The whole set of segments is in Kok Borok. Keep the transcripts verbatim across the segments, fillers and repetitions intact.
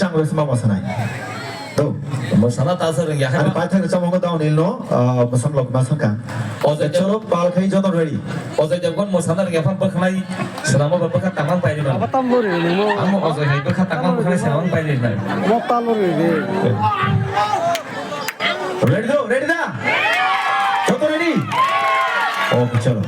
Ang wngkha mosanai. To. Mosana ta sa rwngya hai. Ani paithak rwchapmung khe downhill no, ah, mosamlok ma sakha. O jaga chalo, pal khai joto ready. O jaga Devgan mosana rwngya phang bwkhanai swnamo ba bwkha tangma pairi mano. Abo tambo ri nimo. Amo o jaga hai bwkha tangma bwkhanai swnamo pairi mano. Mo talo ri ri. Ready to? Ready da? Joto ready? Okay, chalo.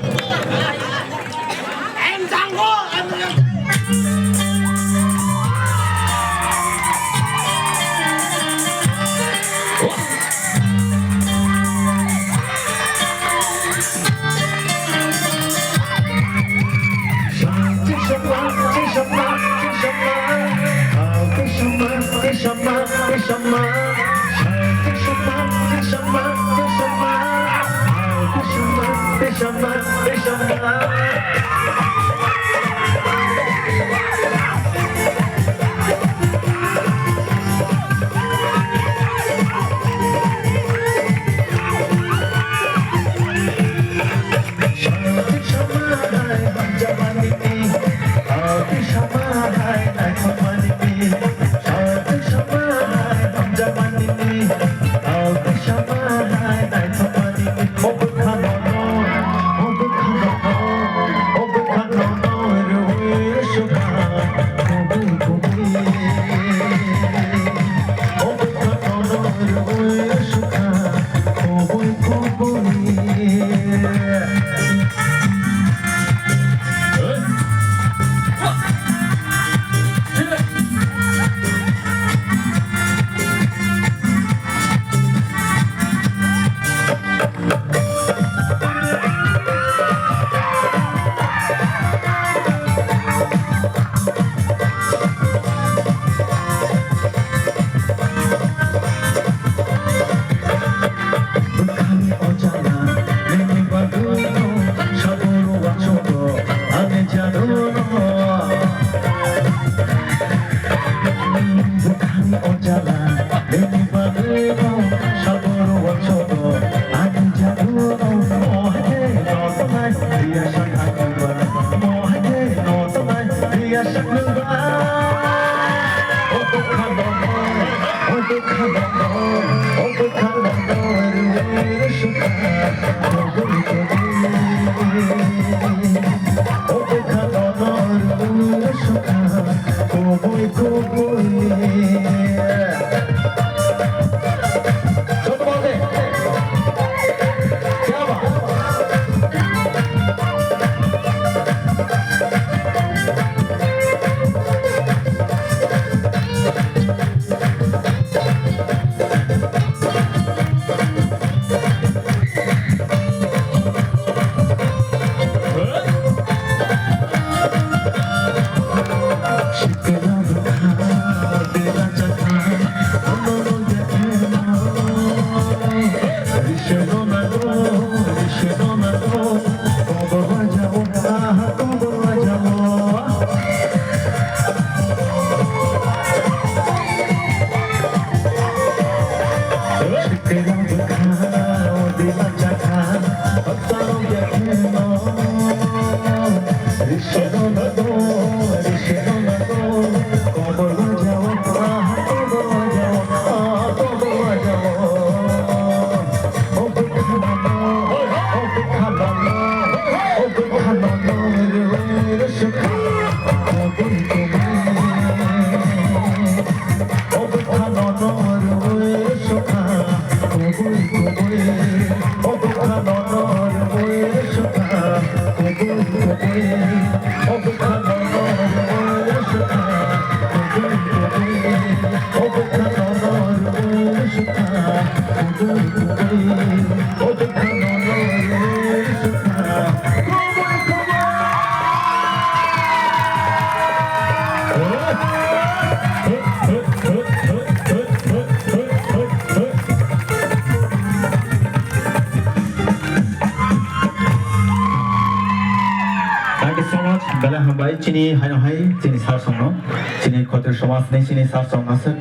Thank you so much. Belai hambai chini haino hai chini sir songno, chini Khotri somaj ni chini sir song aswk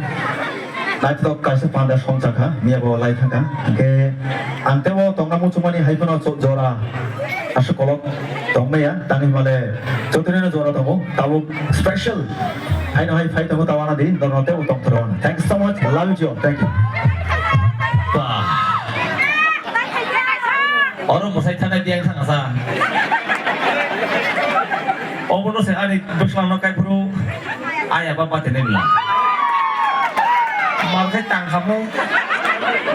naithok kaisa panda song chakha, miya bo lai thangkha. Hwnkhe ang tebo tongna muchungmani hai phano cho-, jora Aswk kolok tongmaya, tangwi hwnmale jotono jora tongo, tabuk special. Haino hai phai tongo, tawana di, norno tei utong thoro. Thanks so much, love you all, thank you. Ba. Oro mwsai thana biyang thangsa. Obono se ani bwskango kaiphuru. Aya ba bati nai bwla. Mal khai tang khamu.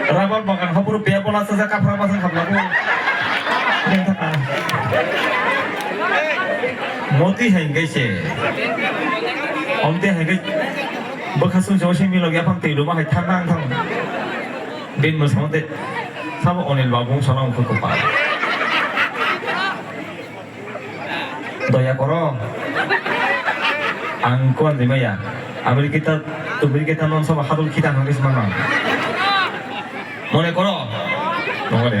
Rabar bagan hapuru pia bola sa sa kaphra basa khapla bu. Moti hai kai se. Omte hai kai. Bwkha sung jong sing milok yaphang twi ruma hai thang nang thang. Bin mo samote. Sabo Onil babu sala ungkhu kupa. Doya koro. Ang kuan di maya. Abri kita, tubri kita non sabo hadul kita hangis mana. Mone koro. Mone.